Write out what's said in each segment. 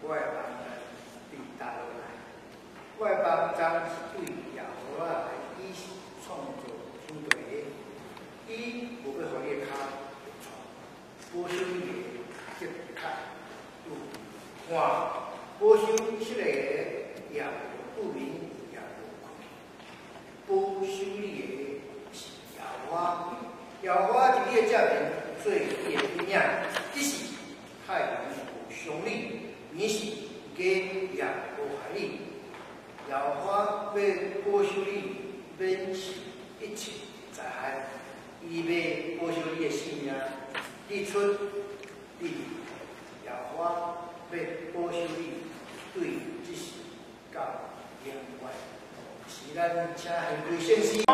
我的幫贊佇佗落來？我的幫贊是對耶和華來，伊是創造天地的，伊無欲予你的跤著，保守你的的確有看，保守以色列的也無眠也無睏，保守你的是耶和華，耶和華佇你的正面做你的陰影，只是太陽無傷你，暝時月也無害你。耶和華欲保守你，免受一切災害，伊欲保守你的性命，日出日入，耶和華欲保守你，對這時到永遠。是咱請獻歸聖詩。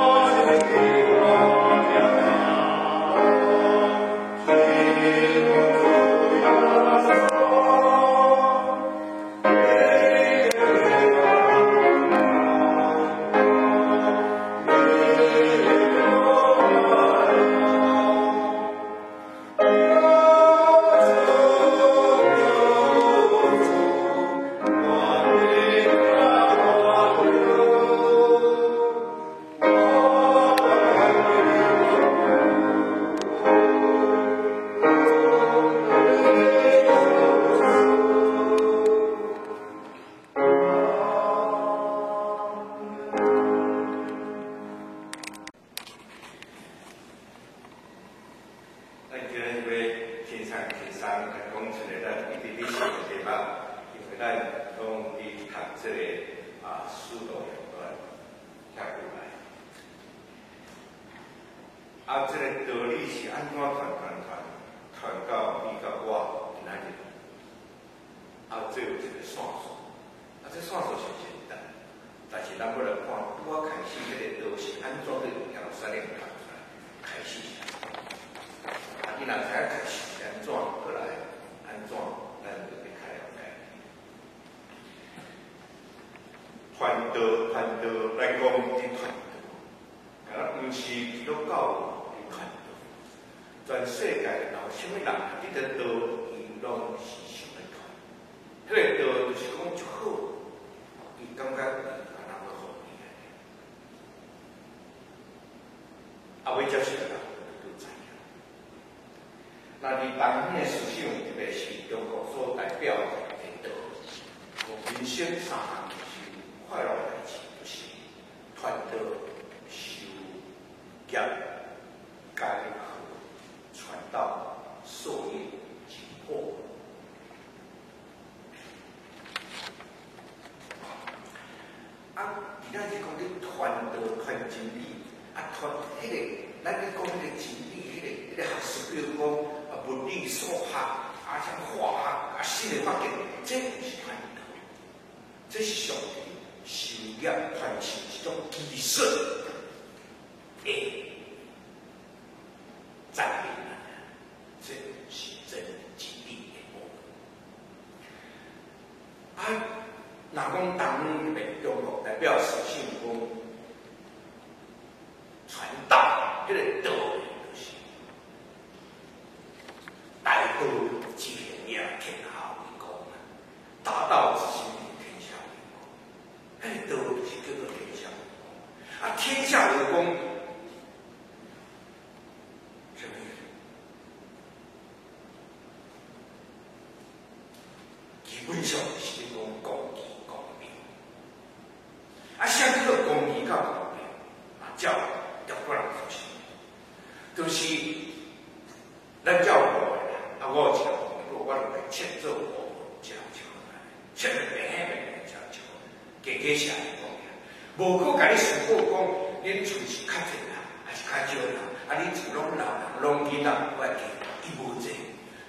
咱今日欲輕鬆輕鬆來講一个咱一直咧想的題目，因為咱攏佇讀這个使徒行傳遐久來。啊，這个道理是按怎傳傳傳傳到你佮我今仔日？啊，這有一个線索，啊，這線索是簡單，但是咱欲來看，拄仔開始彼个道是按怎佇耶路撒冷傳出來，開始是按怎？啊，你若知影開始是按怎，過來按怎，咱就會較了解。傳道，傳道，來講佇傳道，敢若毋是基督教佇傳道，全世界若有啥物人佇咧道，伊攏是想欲傳。彼个道就是講足好，伊感覺伊敢若欲予你按呢。啊，欲接受的人就知影。那佇東方的思想，特別是中國所代表的道，講人生三項是快樂代誌，就是傳道、授業、解惑，傳道、授業、解惑。啊，佇咱是講咧傳道、傳真理，啊，傳彼个，咱咧講彼个真理，彼个學術，比如講啊，物理、數學，啊，啥化學，啊，新的發現，這毋是傳道，這是上帝授業傳授一種技術的展現啊，這是真真理的部分。啊，若講當特別中國代表思想講傳道，彼个道就是大道之行也，天下為公啊！大道之行，天下為公。彼个道就是叫做天下為公。啊，天下為公，啥物意思？基本上是咧講公義公平。啊，啥叫做公義佮公平？啊，照中國人所想，就是咱照五个啦，啊，我有一個紅我就來切做五份，一人一份，切得平平一人一份，加加寫來講，無閣共你思考講，恁厝是較濟人，還是較少人？啊，恁厝攏老人、攏囡仔，我會記，伊無這，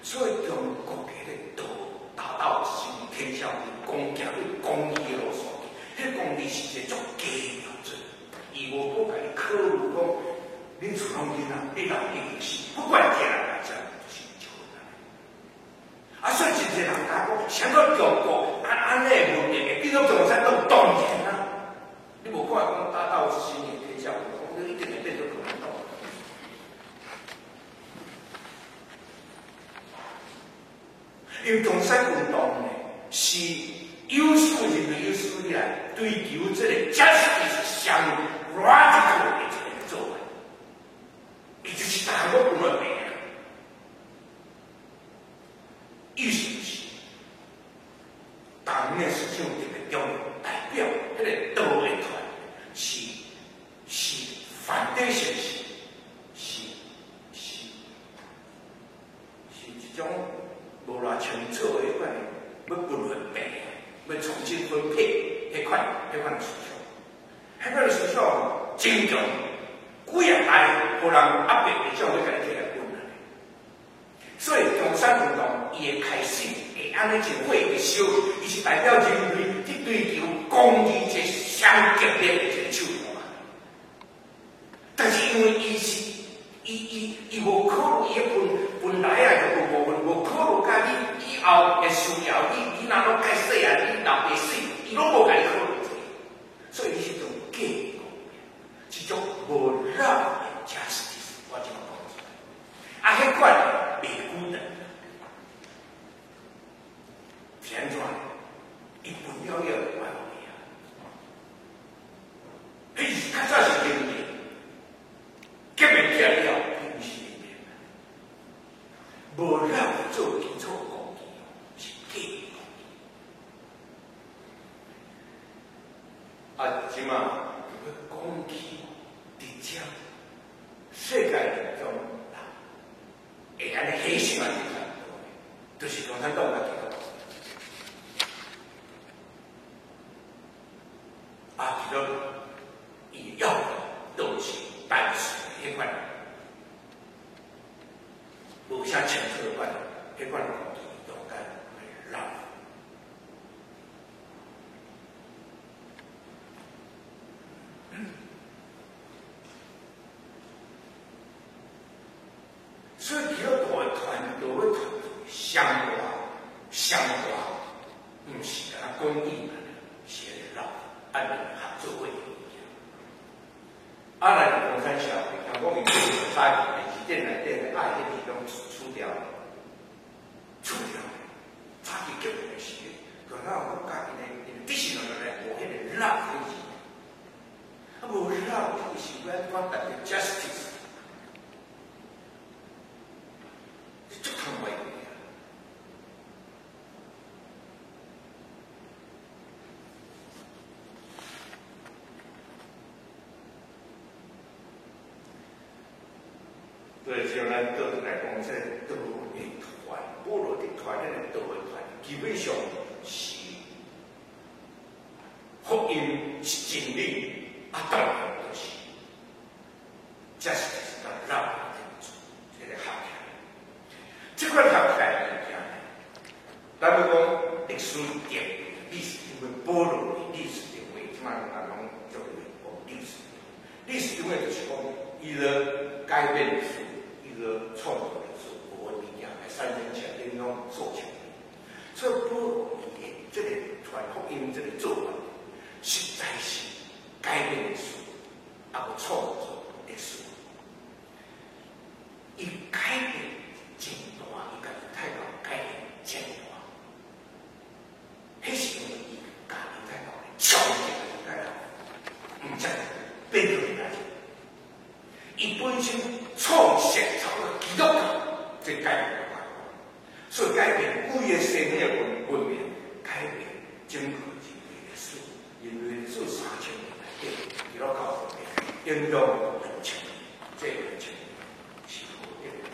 所以中國的彼个道，大道之行，天下為公，行對公義的路線去，彼公義是一個足低的標準，伊無閣共你考慮講，恁厝攏囡仔，你老已經死，不管聽人來講，就是一份按呢。啊，所以真濟人講，啥個中國按按呢問題會變做共產黨當然啊！你無看講大道之行，天下為公，你一定會變做共產黨。因為共產運動呢，是是有史人類有史以來追求這個 justice 上 radical 的一個做法，伊就是逐項攏分來病啊。意思是，黨的思想特別重要，代表彼個道的團是反對現實，是一種無偌清楚的彼款要分來病，要重新分配彼款思想，彼款思想真強，幾仔代予人壓迫的種欲共你提來分來。所以中產運動伊的開始會按呢一火一燒，伊是代表人類去追求公義這上激烈的一個手段。但是因為伊是伊伊伊無考慮伊的本來啊就無部分，無考慮佮你以後的需要，你若攏較細漢，你老爸死，伊攏無共你考慮這個，所以伊是一種假公平，是一種無 love 的 justice，我這麼講出來。啊，彼款袂孤單，是按怎？伊分了以後就愛予伊啊。彼是較早是人民，革命起來了後，伊毋是人民。無 love 做基礎公義，是假公義。啊，這馬就欲講起佇遮世界當中人會按呢犧牲啊，就是共產黨家己。啊，其實伊要的都是單純彼款，無啥清楚款，彼款公義中間的 love。所以，基督徒的團道的團上大上大，毋是干焦公義，是彼個 love，按呢合作伙的物件。啊，咱共產社會，聽講伊早期電視店內底愛彼個攏除掉，除掉。早期革命的時，共產黨國家𪜶的必須落來無彼個 love 的字，啊，無 love 就是欲按怎達到 justice？足痛快的。對，像咱倒轉來講，這個道的團，保羅的團，彼個道的團，基本上是福音是真理，啊，當然就是 justice 佮 love 這個合起來。這款合起來的物件，咱欲講歷史定位，歷史因為保羅的歷史定位，這擺人攏足講歷史。歷史定位就是講，伊咧改變歷史，伊咧創造歷史，無的物件來產生起來，恁攏做出來。所以保羅伊的這個傳福音這個做法，實在是改變歷史，抑閣創造歷史。伊改變真大，伊共猶太教改變真大。彼是因為伊共猶太教衝擊猶太教，毋才變做來。伊本身創設差不多基督教，這改變大，所以改變規个西方的文明，改變整個人類歷史，人類歷史3000年內底，基督教影響2000年，這2000年是何等大。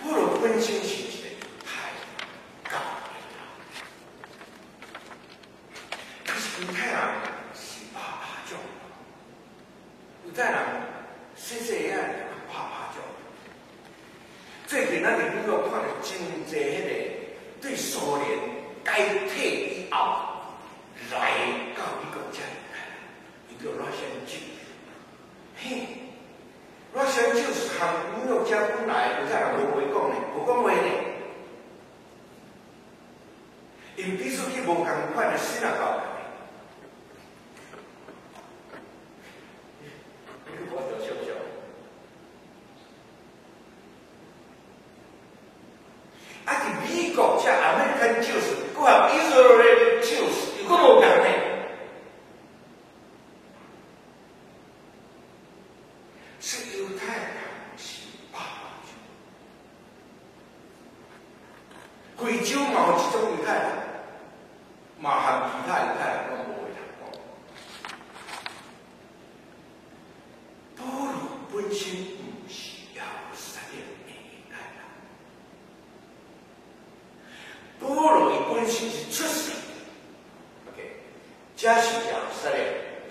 保羅本身是一個猶太教的人，但是猶太人是怕拍仗，猶太人細細仔就怕拍仗。最近咱佇美國看著真濟彼個對蘇聯解體以後來到美國遮來，伊叫 Russian Jew，嘿，Russian Jew 是含美國遮本來猶太人無話講呢，無講話呢，𪜶彼此去無仝款的新啊教。你去看著笑笑。啊，佇美國遮咧就是又閣無仝呢。是猶太人是百百種，非洲嘛有一種猶太人，嘛和其他猶太人攏無話通講。保羅本身毋是耶路撒冷的猶太人，保羅伊本身是出世，OK，這是耶路撒冷，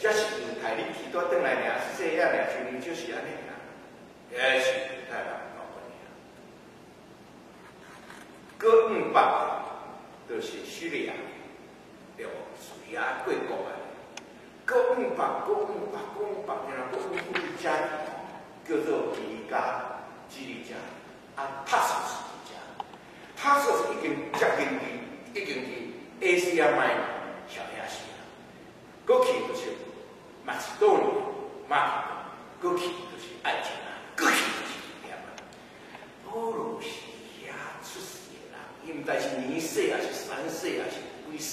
這是猶太，你去倒轉來爾，細仔爾，像你就是按呢爾，也是猶太人搞關係。閣往北就是敘利亞，對無？敘利亞過國啊。閣往北，閣往北，閣往北，然後閣往北遮叫做基利加、基利加，啊，塔索斯佇遮，塔索斯已經接近佇，已經佇 Asia Minor 小亞細亞，閣去就是馬其頓、馬其頓，閣去就是愛琴海，閣去就是希臘。保羅是遐出世的人，伊毋知是二世，抑是三世，抑是幾世。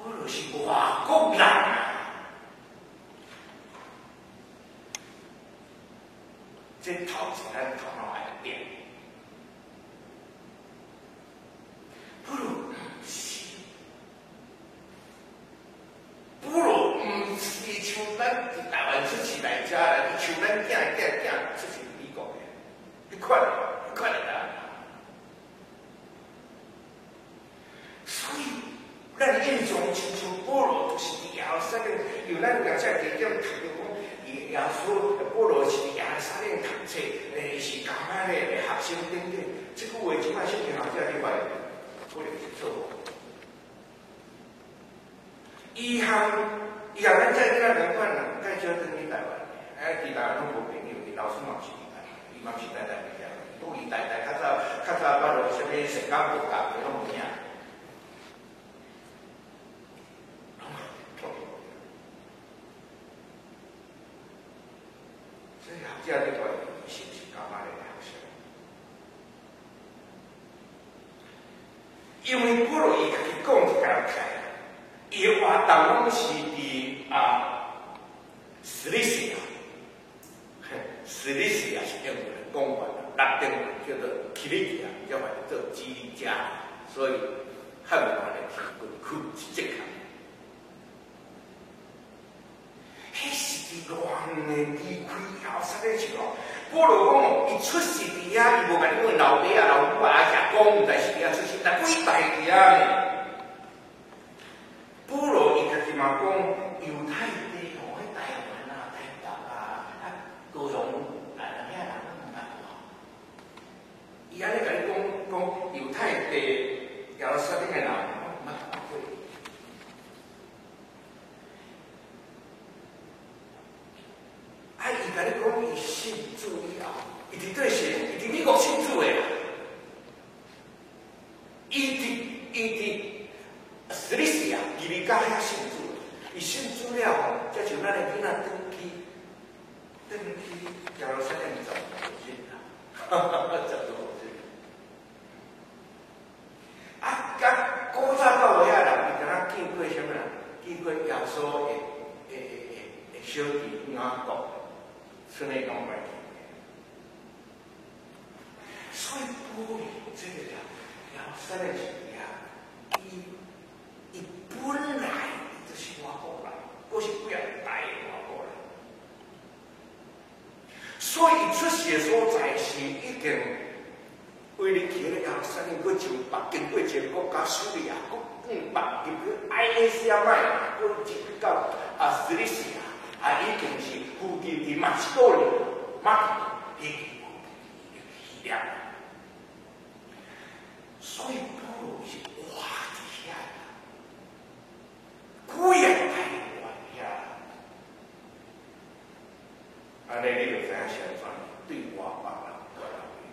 保羅是外國人啊！這頭一咱頭腦愛變。保羅毋是，保羅毋是像咱佇台灣出世來遮來，像咱囝囝囝出世美國的，彼款彼款的台灣人。所以，咱印象親像保羅就是佇耶路撒冷，因為咱有遮加減讀著講，耶穌保羅是佇耶路撒冷讀冊，是迦瑪列的學生等等。這句話這擺聖經學者你發現可能是錯誤。伊向伊向咱這囡仔同款人，介少轉去台灣，哎，佇台灣攏無朋友，伊老師嘛毋是佇台灣，伊嘛毋是台台佇遐，講伊台台較早較早捌落啥物成功無教，攏無影。所以學者你懷疑是毋是迦瑪列的學生？因為保羅伊家己講一工起來，伊的活動攏是佇啊，斯里西亞，斯里西亞是英文的講法，拉丁文叫做基利亞，叫翻做基利加，所以漢文的天軍區是正確。彼是佇偌遠的離開耶路撒冷去哦。保羅講哦，伊出世佇遐，伊無共你講老爸啊、老母啊、阿爺公，毋知是佇遐出世，但幾代佇遐呢？保羅伊家己嘛講，猶太地吼，彼台灣啊、台北啊、啊高雄來人遐人攏毋捌過。伊按呢共你講講猶太地耶路撒冷的人，我毋捌看過。啊！伊共你講，伊信主以後，伊佇佗信？伊佇美國信主的啦。伊佇斯里西亞、基利加遐信主。伊信主了後，才像咱的囡仔轉去，轉去耶路撒冷15日啦，哈哈哈，15日。啊，甲古早教會遐人，伊敢若見過啥物人？見過耶穌的小弟雅各。賰呢講袂，所以保羅這個人，耶路撒冷是遐，伊本來就是外國人，閣是幾仔代的外國人，所以伊出世的所在是已經為入去彼個耶路撒冷，閣上北經過一個國家敘利亞，閣往北入去 Asia Minor，閣入去到啊斯里西亞。啊，已經是附近佇馬其頓，馬其頓已經希臘，所以保羅是活佇遐，幾仔代活佇遐，按呢你就知影是按怎對外邦人傳福音。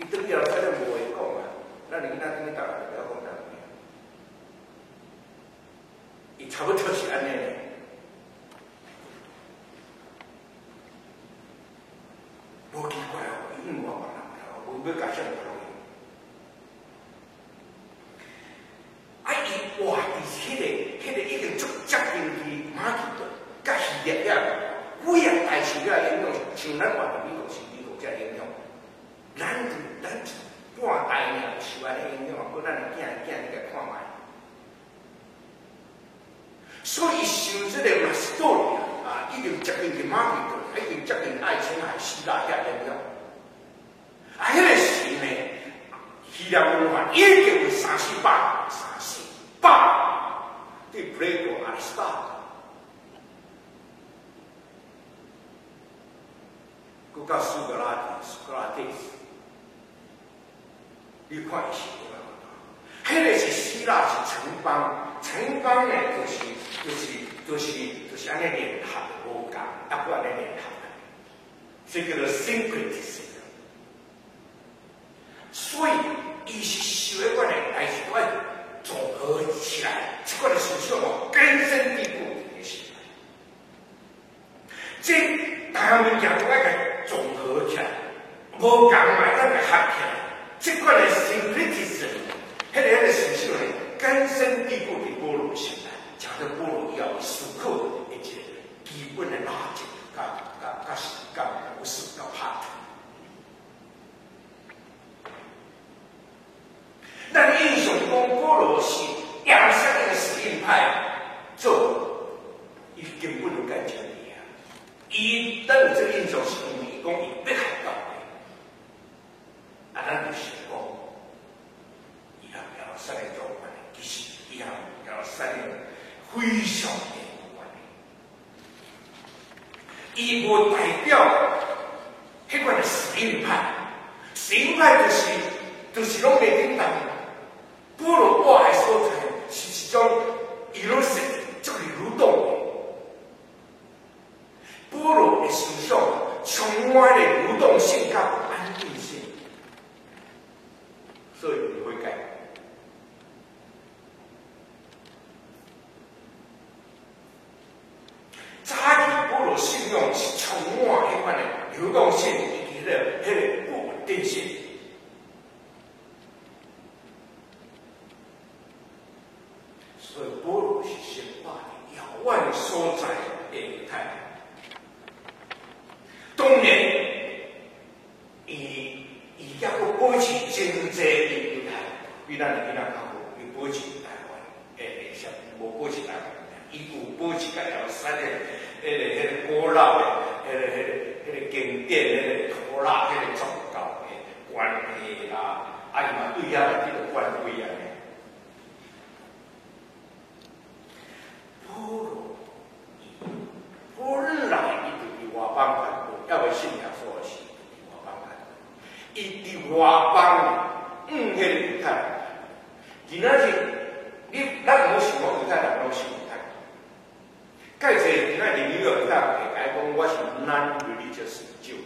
伊轉去耶路撒冷無話講啊，咱的囡仔轉去台灣就袂曉講台語。伊差不多是按呢。無奇怪哦，伊往外邦人，無欲共啥人。太受遐影響，像咱活佇美國是美國遮影響，咱一半代爾有受按呢影響啊，閣咱的囝囝你共看覓。所以受這個馬其多尼亞啊，已經接近佇馬其頓，已經接近愛琴海希臘遐影響。啊，彼個時呢，希臘文化已經有三四百、三四百，對柏拉圖、亞里士多德，閣到蘇格拉底、蘇格拉底斯，你看伊是怎樣？彼個是希臘是城邦，城邦呢就是按呢聯合的，無仝，啊，閣按呢聯合的，這叫做 syncretism。所以，伊是受彼款的代誌都愛綜合起來，這款的思想哦，根深蒂固佇個心內。這逐項物件都愛共綜合起來，無仝嘛會當共合起來。這款的 syncretism，彼個思想呢，根深蒂固佇保羅心內，誠做保羅以後思考的一個基本的邏輯，佮模式佮拍。咱印象講保羅是耶路撒冷的死硬派做，伊根本就改真理啊！伊咱有這個印象是因為伊講伊迫害教會，啊，咱就是講，伊和耶路撒冷有關係，其實伊和耶路撒冷非常的有關係。伊無代表彼款的死硬派，死硬派就是攏袂頂當。保羅活的所在是一種 elusive，足流動的。保羅的思想充滿了流動性佮不安定性，所以伊會改。早期保羅信仰是充滿彼款的流動性以及彼個不穩定性。所以保羅是先活佇遙遠所在的猶太人。當然，伊猶閣保持真濟的猶太，比咱的囡仔較好，伊保持台灣，啥無保持台灣，伊有保持佮耶路撒冷，彼個古老的，彼個經典，彼個托拉，彼個宗教的關係啦，啊，伊嘛對遐來得到關懷啊。保羅，本來伊就佇外邦傳道，猶未信耶穌的時，佇外邦傳道。伊佇外邦，彼個猶太人，今仔日你咱毋好想講猶太人攏是猶太人。蓋濟今仔日紐約猶太人會共講，我是 non-religious Jew。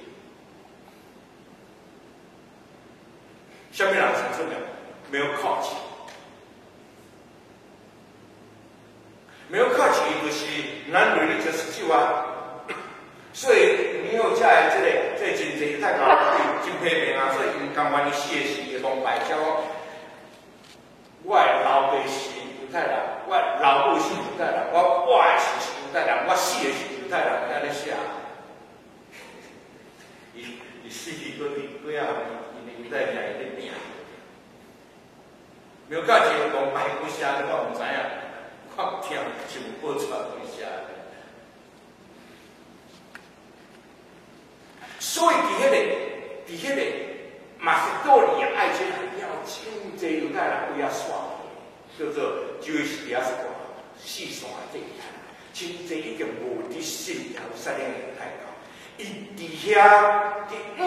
啥物人上出名？沒有考試。沒有考試，伊就是 non-religious Jew 啊。所以你有遮的這個真濟猶太教對真批評啊，所以𪜶甘願伊死的時，伊會講白講，我的老爸是猶太人，我的老母是猶太人，我活的時是猶太人，我死的是猶太人，按呢寫。伊死去閣佇幾仔項，𪜶的猶太名伊咧拼。沒有教一個講白幾聲，我毋知影，我聽是有報出來幾聲。所以佇彼個馬其多尼亞愛琴海了，真濟猶太人對遐徙去，叫做 Jewish diaspora，四散的這猶太人，真濟已經無佇信耶路撒冷的猶太教，伊佇遐佇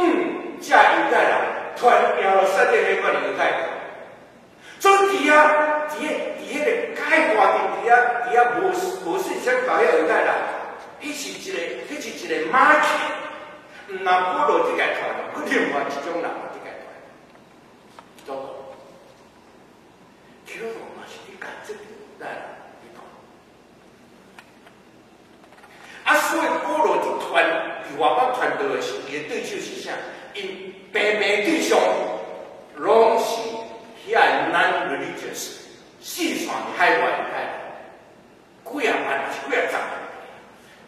遮猶太人傳耶路撒冷彼款猶太教，所以佇遐佇彼個解掛佇遐無信啥教遐猶太人，彼是一個 market。毋若保羅這個傳，閣另外一種人這個傳，基督徒，基督徒嘛是佇共這個猶太人佇傳。啊，所以保羅佇傳佇外邦傳道的時，伊的對手是啥？𪜶平平對象攏是遐個 non-religious 四散佇海外猶太人，幾仔萬，抑是幾仔十萬。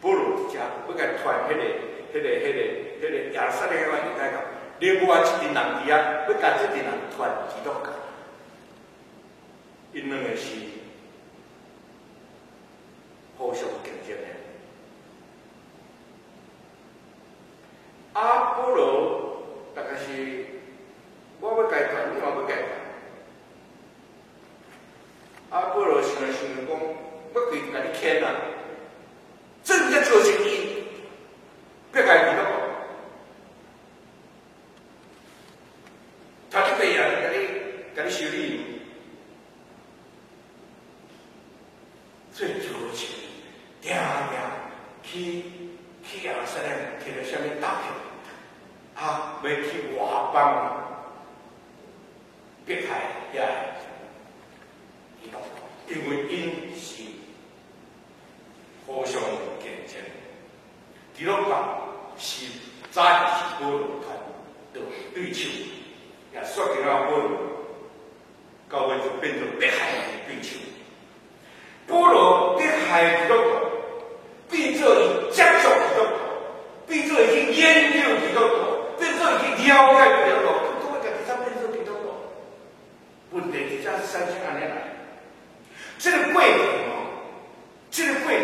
保羅佇遮欲共傳彼個。彼个、彼个、彼个耶路撒冷的犹太教，另外一群人伫遐，欲共这群人传基督教。𪜶两个是互相竞争的。阿波罗大概是我欲共伊传，你嘛欲共伊传。阿波罗想来想去讲，我规共你牵啊，真正做生意，别共伊咯。他一辈啊，共你修理。所以做生意，定定去耶路撒冷，摕著啥物大票，啊，欲去外邦，迫害遐基督徒，因为𪜶是互相竞争。基督教是早就是保罗传的对手，也煞经过保罗，到尾就变做迫害的对手。保罗迫害基督徒，变做伊接触基督徒，变做伊去研究基督徒，变做伊去了解基督徒，都会家己才变做基督徒。问题就才产生按呢来，这个过程哦，这个过程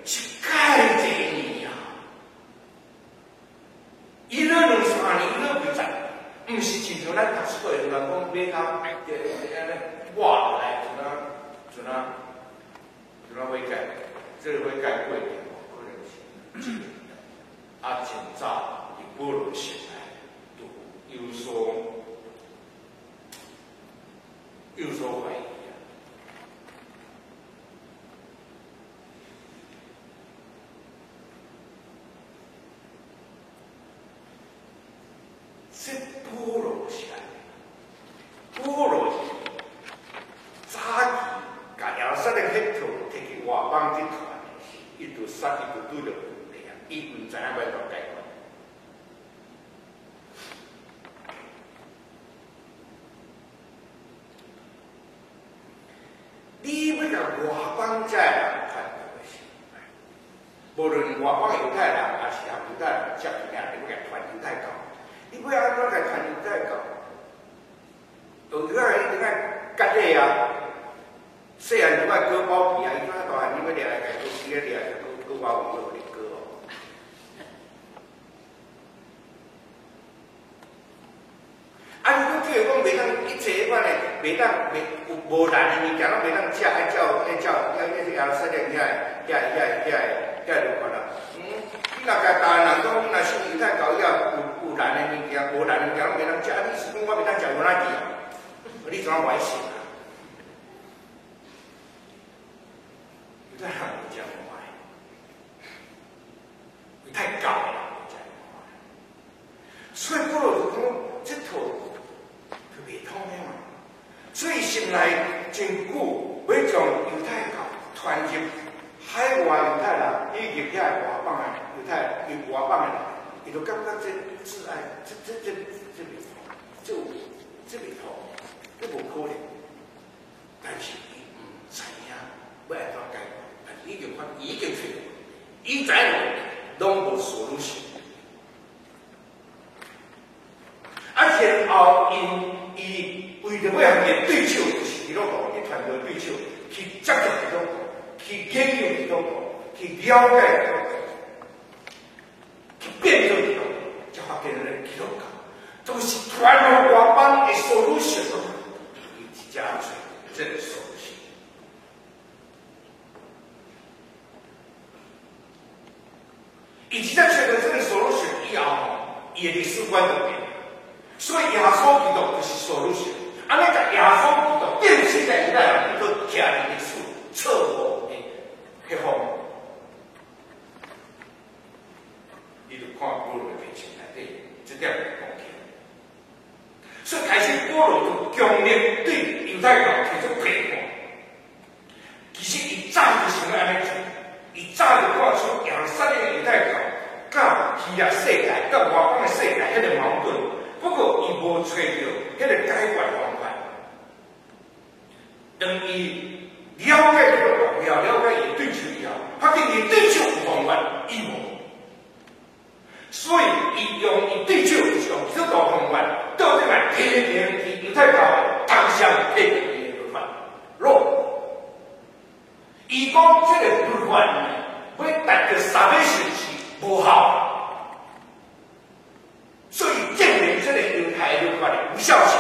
是盖济年啊，伊咧两三年，伊咧几十，毋是亲像咱读书的时阵讲买较按呢抹落来，像怎像怎像怎悔改，这个悔改过程可能是真啊，真早伫保罗时代就有所怀疑啊。这保罗是按呢，保罗是早期共耶路撒冷彼套提去外邦去传的时，伊就杀，伊就拄著问题啊，伊毋知影欲按怎解决。你欲共外邦遮的人传道的时，无论外邦犹太人，抑是和犹太人接触，你欲共传犹太教，你欲按怎共传犹太教？犹太人一定爱割礼啊，细汉就爱割包皮啊，伊较大汉你欲掠来共割，直接掠来割割包皮，予你割哦。啊，你阁叫伊讲袂当一切彼款的，袂当袂有无难的物件，拢袂当食，爱照爱照遐遐耶路撒冷遐遐遐遐遐律法啦。你若共台湾人讲，你若信犹太教以后有难的物件，无难的物件拢袂当食，啊，你是讲我袂当食无哪去啊？你怎无爱信啊？犹太人无遮看的，犹太教的人无遮看的，所以保罗就讲这套就袂通的嘛。所以心内真久欲将犹太教传入海外犹太人以及遐外邦的犹太外邦的人，伊就感觉这挚爱，这袂通，这有这袂通，这无可能。但是伊毋知影欲按怎解决，但是已经发，已经出现，伊知影拢无 solution。啊，然后伊为著欲共伊的对手，就是基督徒，伊传道对手，去接触基督徒，去研究基督徒，去了解基督徒，去变做基督徒，才发现咧基督教都是传予外邦的 solution。伊一只找这个 solution。伊一只找著这个 solution 以后吼，伊的历史观就变。所以耶稣基督就是 solution。按呢，共耶稣基督变成在犹太人，伊阁徛伫历史错误的彼方，你就看保罗的书内底，这点讲起来。所以开始保罗就强烈对犹太教提出批判。其实伊早就想欲按呢做，伊早就看出耶路撒冷的犹太教佮希腊世界、佮外邦的世界彼个矛盾。不过伊无揣著彼个解决方法。当伊了解这个了，了解伊对手以后，发现伊对手有方法，伊无。伊用伊對手，就是用基督徒方法，倒轉來批評伊猶太教的，同時批評伊的律法。囉，伊講這个律法呢，欲達著 salvation 是無效，所以證明這个猶太律法的無效性。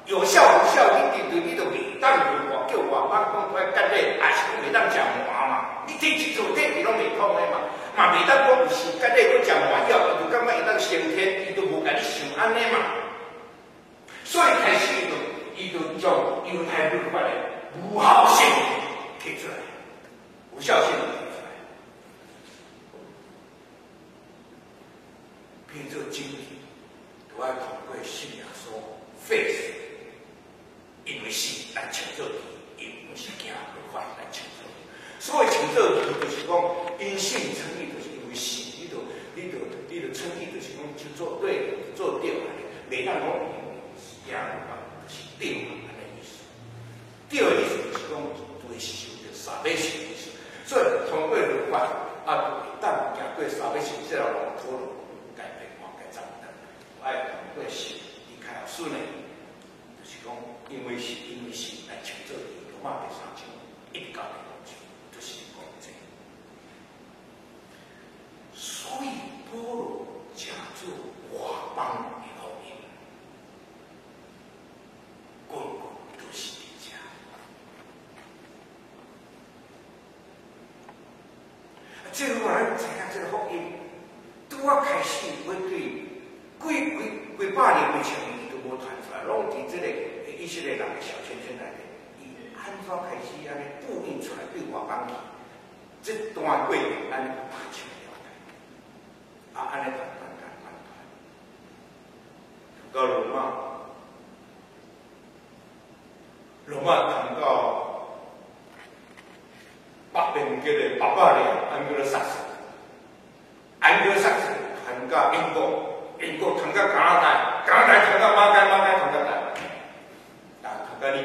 有效無效，你對對，你都袂當律法叫外邦講出來割禮，也是講袂當食糜嘛？你體質做體質攏袂通的嘛？嘛袂當講有受割禮閣食糜以後，伊就感覺會當升天，伊都無共你想按呢嘛。所以開始伊就將猶太律法的無效性提出來，無效性提出來，變做真理，都愛通過信耶穌 faith，因為信來稱做義，伊毋是行律法來稱做義。所謂稱做義，就是講因信稱義，就是因為信，你就稱義，就是講就做對，做對來，袂當講行律法就是對按呢意思。對的意思就是講，就會受著 salvation 的意思。所以通過律法啊，就會當行過 salvation 這條路，可能改變換改怎樣？愛通過信，離開後順呢，就是講，因為信來稱做義，羅馬第三章一到第五節，就是講這個。所以保羅誠做外邦的福音，根據就是佇遮。這個咱知影，這個福音拄仔開始，欲對幾幾幾百年、幾千年，伊都無傳出來，攏佇這個以色列人的小圈圈內底。伊按怎開始按呢布印出來對外邦去？這段過程，咱有較深了解。啊，按呢傳傳傳傳傳，到羅馬，羅馬傳到北邊叫做巴巴利亞，安叫做薩斯，安叫薩斯傳到英國，英國傳到加拿大，加拿大傳到馬偕，馬偕傳到台灣，啊，傳到你。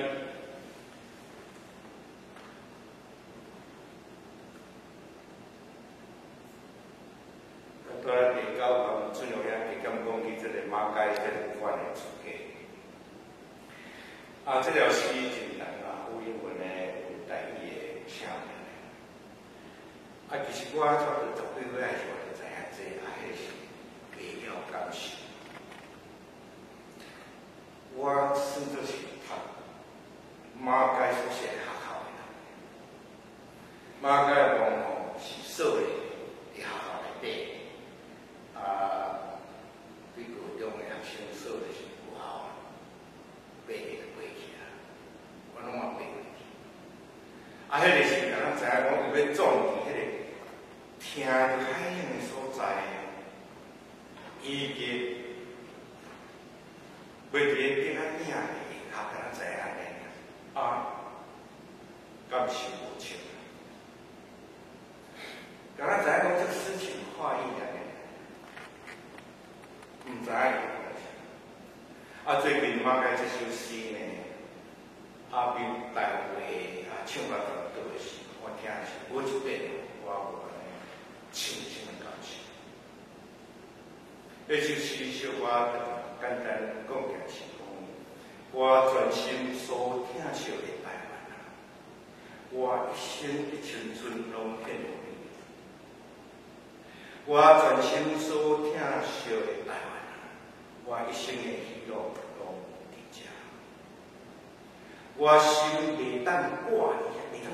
拄仔第九項，春陽兄加減講起這個馬偕這個款的出家。啊，這條詩真難啊，有英文的，有台語的寫的。啊，其實我差不多十幾歲仔時，我就知影這啊，彼是袂曉感受。我算做是讀馬偕所寫學校的人。馬偕的王吼是說的，佇學校內底。啊，對高中的學生說的是無效啊，爬就爬去啊，我攏嘛爬袂去。啊，彼個時陣，咱知影講伊欲創佇彼個聽著海湧的所在，伊個欲佇咧頂仔影下，敢若知影按呢啊，感受無清。敢若知影講這詩情畫意按呢，毋知影伊講啥。啊，最近馬偕這首詩呢，啊，比台話啊唱甲差不多的時，我聽是每一遍我有按呢深深的感受。彼首詩小可簡單講起來是講，我全心所疼惜的台灣啊，我一生的青春攏獻予你。我全心所疼惜的台灣啊，我一生的喜樂攏佇遮。我心袂當掛你，袂當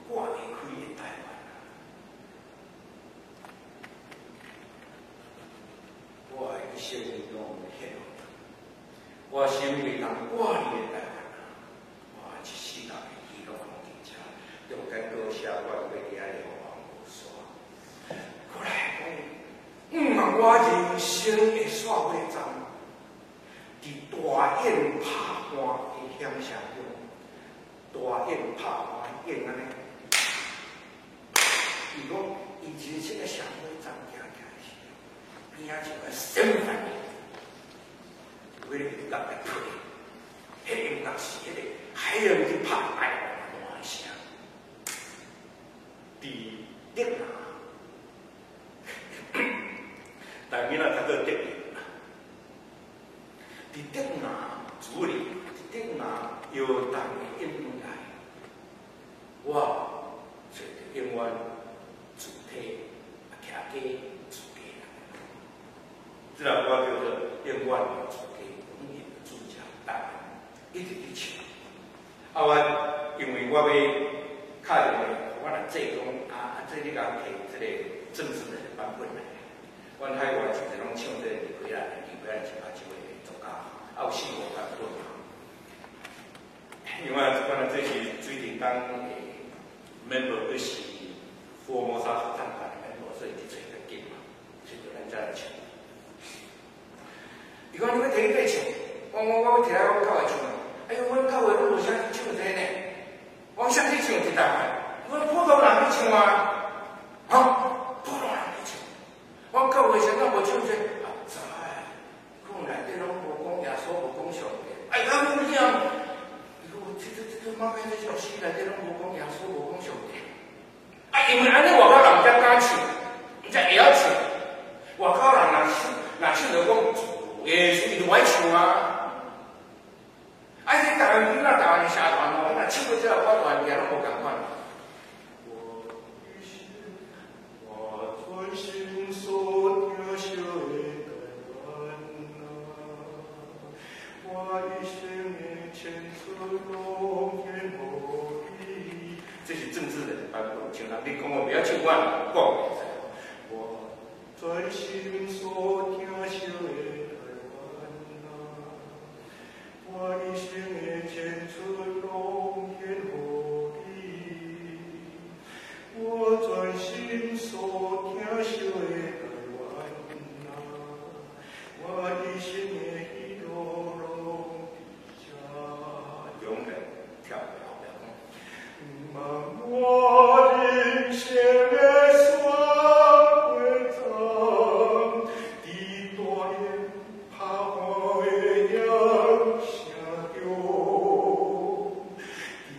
掛袂開的台灣啊，我一生攏獻予你。我心袂當掛你的台灣啊，我一世人的喜樂攏佇遮。中間閣寫我欲佇遐咧予無煞。過來講，毋我人生的煞尾站，佇大雁拍岸的響聲中，大雁拍岸雁按呢，伊講伊人生的上尾站行起來時，邊仔像個仙凡，有彼個音樂來配，彼個音樂是彼個海浪去拍台灣的聲，佇竹林。逐囡仔讀做德言。佇德雅主理，佇德雅約旦的恩愛，我找著永遠主體，徛家自家人。這首歌叫做《永遠自家》，阮因的主角，台灣一直佇唱。啊，我因為我欲敲電話，我來這講啊，這你共提這個政治的版本來。阮海外真濟攏唱這個李奎蘭，李奎蘭是亞洲的作家，啊有四五版本。因為我這是水電工的 member，佢是福爾摩沙合唱團的 member，所以佇找較緊嘛，找著咱才來唱。伊講你欲提去佗唱，我欲提來阮教會唱。哎喲，阮教會攏無啥去唱這個呢，我啥去唱佇台灣？阮普通人去唱啊，哈，普通人去唱。阮教會啥敢無唱這個？啊，知，可能內底攏無講耶穌，無講上帝。哎，啊，有影。伊講這馬開這老師內底攏無講耶穌，無講上帝。啊，因為按呢外口人才敢唱，才會曉唱。外口人若唱著講主耶穌，伊就無愛唱啊。啊！這台灣囡仔，台灣的社團哦，若唱過這個歌，大件攏無仝款。我一生，我專心所疼惜的台灣啊，我一生的青春攏獻予你。這是政治人版本，像人你講我袂曉唱，我講袂使。我專心所疼惜的台灣啊，我一生的青春攏獻予你。我專心所疼惜的台灣啊，我一生的喜樂攏佇這。永遠跳袂後壁講。毋茫我人生的山過站，佇大雁拍岸的揚聲中，佇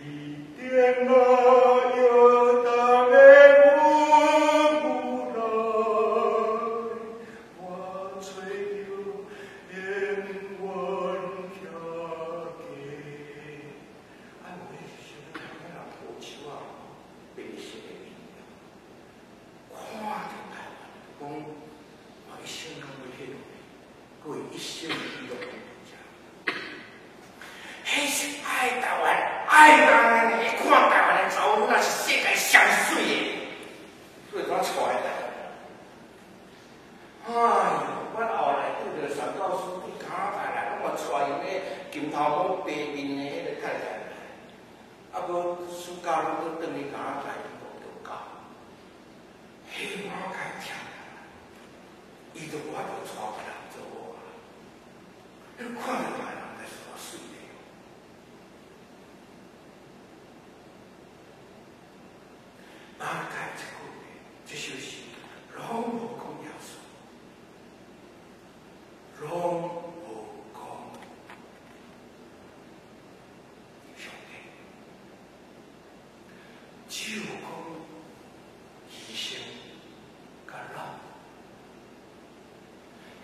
電那約旦的雲霧內，我揣著永遠徛家。啊，有彼是啥物？咱人無手啊，白色的面，看著台灣，講我一生攏欲彼落，閣會一生喜樂攏佇遮。彼是愛台灣，愛台灣的，看台灣的查某囡仔是世界上媠的，所以怎娶台灣？哎喲，阮後來拄著宣教師對加拿大來，攏嘛娶𪜶个金頭毛白面的彼個太太來，啊，閣暑假攏閣轉去加拿大去慕道教，彼我較聽，伊就無法度娶別人做某啊。你看著台灣人在偌媠咧。馬凱這句話，這首詩攏無講耶穌，攏無講上帝，只有講犧牲佮老。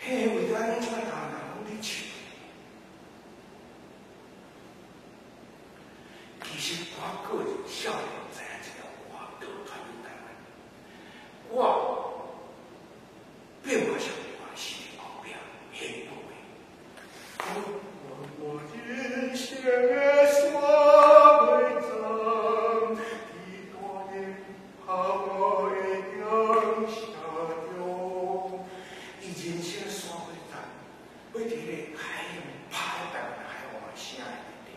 彼個為著按呢，這擺台灣人攏咧唱。其實我個人少年知影這條歌倒傳入台灣，我變化上我是後壁現報的。我人生的山過站，佇大雁拍岸的揚聲中，伊人生的山過站，欲佇彼個海洋拍台灣海王的聲的內底，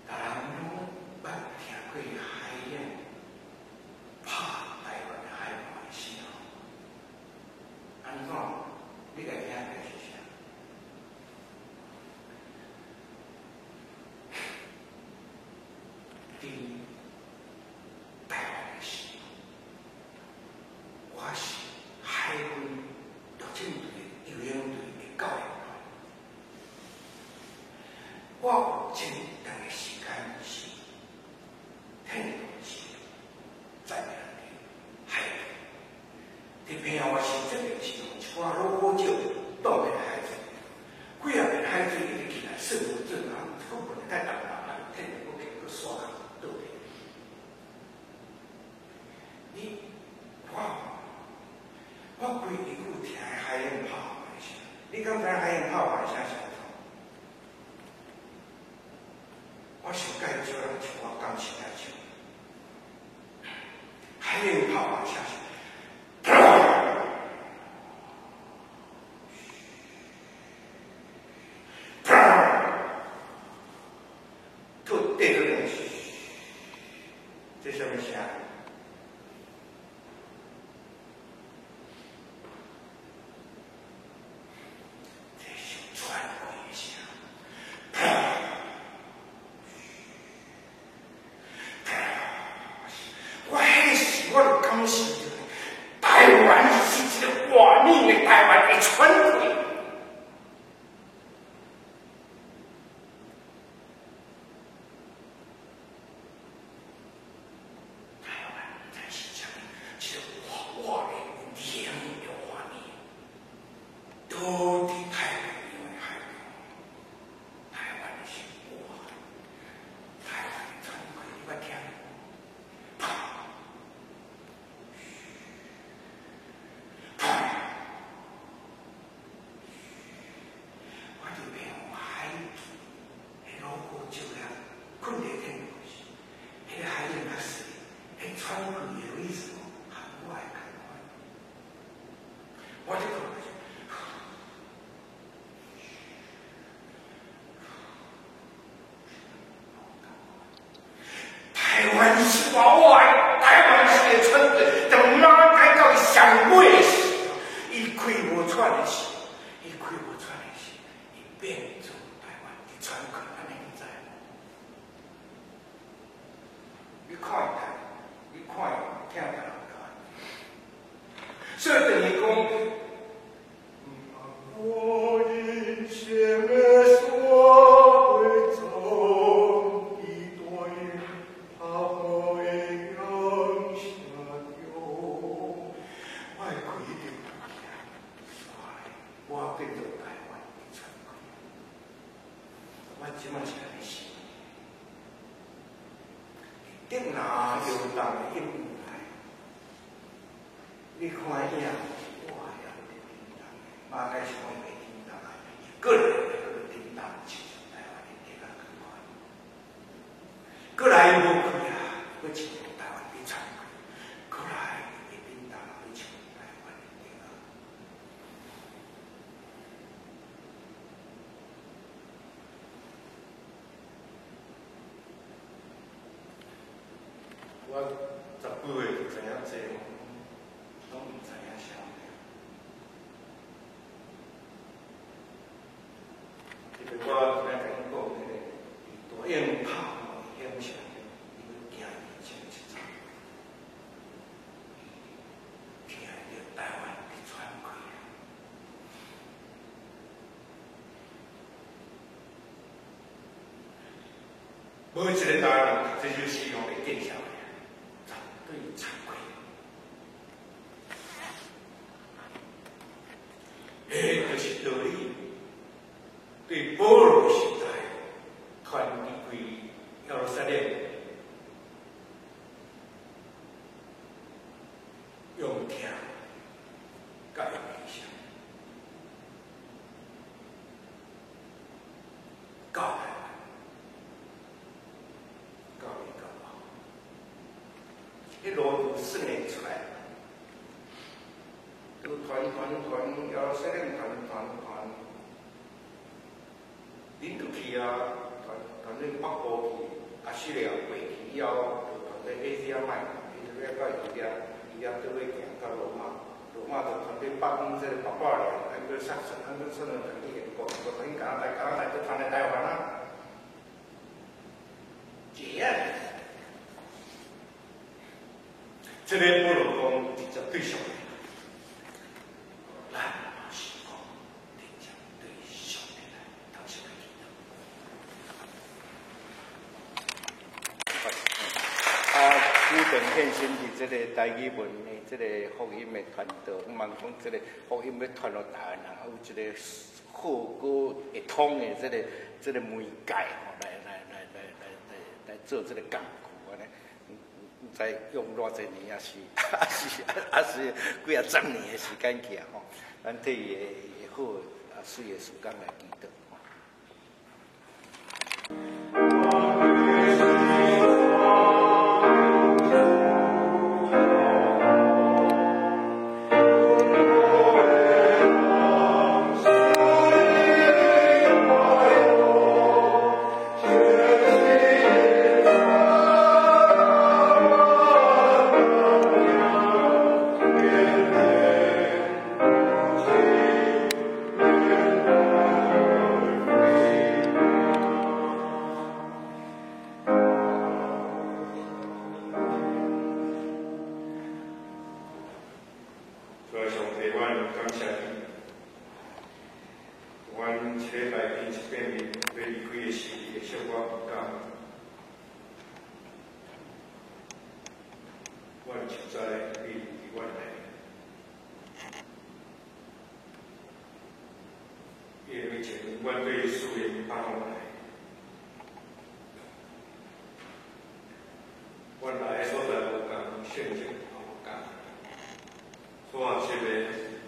逐人攏捌聽過海燕拍台灣海王的聲。按怎？你來聽這是啥？佇台灣的時，我是海軍陸戰隊游泳隊的教練員。我有真長的時間是天時在佇海邊，佇平我是這邊是攏唱。寡老虎石倒佇海水，幾仔遍海水一直起來，算無準啊，閣無太重啦，啊，退閣去閣煞倒去。你看，我規日久聽海湧炮的聲，你敢知海湧炮的聲是按怎？我上蓋少人像我感受來唱，海湧炮的聲是。吐地落来，這啥物聲？這是喘氣的聲。我彼時我就感受著，台灣是一個活命的台灣會喘氣。台灣是我的，台灣是會喘氣，當馬改到伊上尾的時，伊氣無喘的時，伊氣無喘的時，伊變做台灣佇喘氣，按呢你知無？你看伊台，你看伊聽台灣，所以等於講。我因生的山會走，伊大拍雨的影聲中，我的氣一定起來，我變做台灣的喘氣。我這擺是按呢想。頂若搖動的音來，你看影，我也伫叮當，馬該是講袂叮當啊，過來閣叮當，親像台灣的地仔仝款。過來伊無氣啊，閣親像台灣的喘氣。過來伊袂叮當，閣親像台灣的地仔。我十幾歲就知影這，攏毋知影啥物。特別我今仔共你講彼個大鷹拍響聲，伊欲行2007十，聽著台灣佇喘氣。無一個台灣人讀這首詩攏會見笑的，絕對慚愧。彼就是道理。對保羅時代傳離開耶路撒冷，用聽佮用異象，到台灣，到伊到我，彼路途算會出來，都傳傳傳耶路撒冷傳傳傳。恁就去啊，傳傳去北部去，亞細利亞過去以後，就傳去 Asia Minor，伊就欲到伊臘，伊臘倒尾行到羅馬，羅馬就傳去北方這個巴巴利亞，還閣薩克，還閣算傳去英國，閣傳去加拿大，加拿大閣傳來台灣啊。這樣，這個保羅講直接對上帝，咱嘛是講直接對上帝來，當時來祈禱。啊，主動獻身佇這個台語文的這個福音的傳道，我望講這個福音欲傳予台灣人，有一個好閣會通的這個媒介吼，來做這個工具按呢。毋知用偌濟年，抑是幾仔十年的時間去啊吼。咱替伊的好啊媠的時間來祈禱。主啊，上帝，阮感謝你。阮一禮拜見一遍面，欲離開的時，你會惜我毋甘。阮實在你佇阮內面，因為前阮對樹林放落來，阮來的所在無仝，性情也無仝，所學習的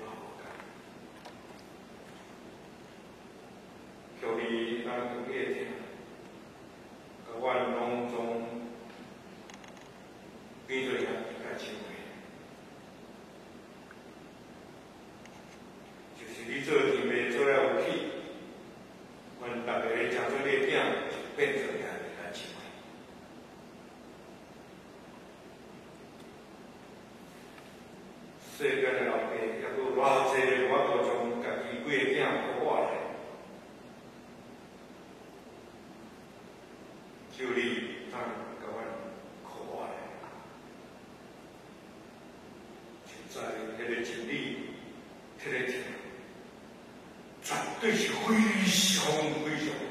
嘛無仝。求你咱有你的疼，共阮攏總變做兄弟佮姊妹，就是你做天父做了有起，阮逐个咧成做你的囝，就變做兄弟佮姊妹。世間的老爸，抑閣有偌濟無法度將家己幾个囝抱活來，只有你通共阮抱活來。實在，彼個真理，彼個疼，絕對是非常非常的